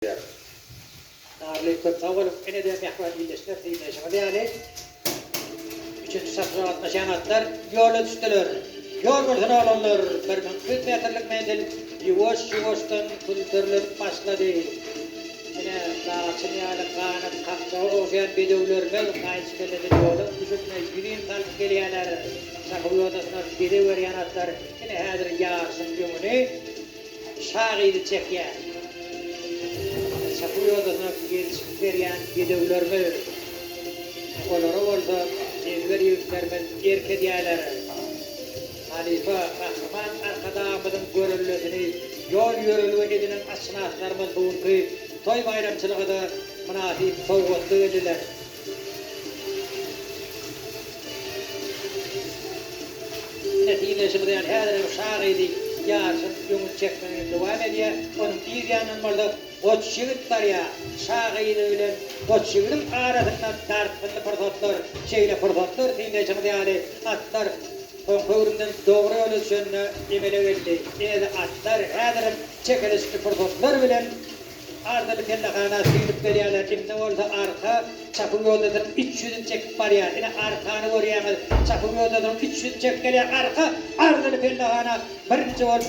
Ýer. Narly köp sag boluň ene-de mähriban ildeşler synlaýşyňyz ýaly üçünji çapyşyga gatnaşýan atlar ýola düşdüler. Ýol bolsun oglanlar 1200 metrlik menzil ýuwaş ýuwaşdan külterlenip başlady. Ine laçyn ýaly ganat kakjaga ogşaýan bedewlerimiz gaýyş kelleden ýola düşüpne ýüzin salyp gelýärler. Çakyw ýodasyna bezeg berýän atlar ine häzir ýaryşyň öňüni Şa gyzy çekýär. Çapuw ýodasyna gelşik berýän bedewlerimiz, olara bolsa ezber ýigitlerimiz erk edýärler. Halypa Gahryman Arkadagymyzyň göreldesini ýol-ýörelge edinen atşynaslarymyz bu günki toý-baýramçylyga-da mynasyp sowgatly geldiler. Ine, synlaýşymyz ýaly, häzir hem şa gyzy ýaryşyň öňüni çekmegini dowam edýär. Onuň yz ýanyndan bolsa goç ýigit barýar. Şa gyzy bilen goç ýigidiň arasynda dartgynly pursatlar, şeýle pursatlar synlaýşyňyz ýaly, atlar soňky öwrümden dogry ýola düşende emele geldi. Ine-de atlar häzirem çekeleşikli pursatlar bilen Arzyly pellehana süýnüp gelýärler, indi bolsa arka çapuw ýoldasynyň iç ýüzüni çekip barýar. Ine, arkany görýäňiz, çapuw ýoldasynyň iç ýüzüni çekip gelýär, arka Arzyly pellehana birinji bolup.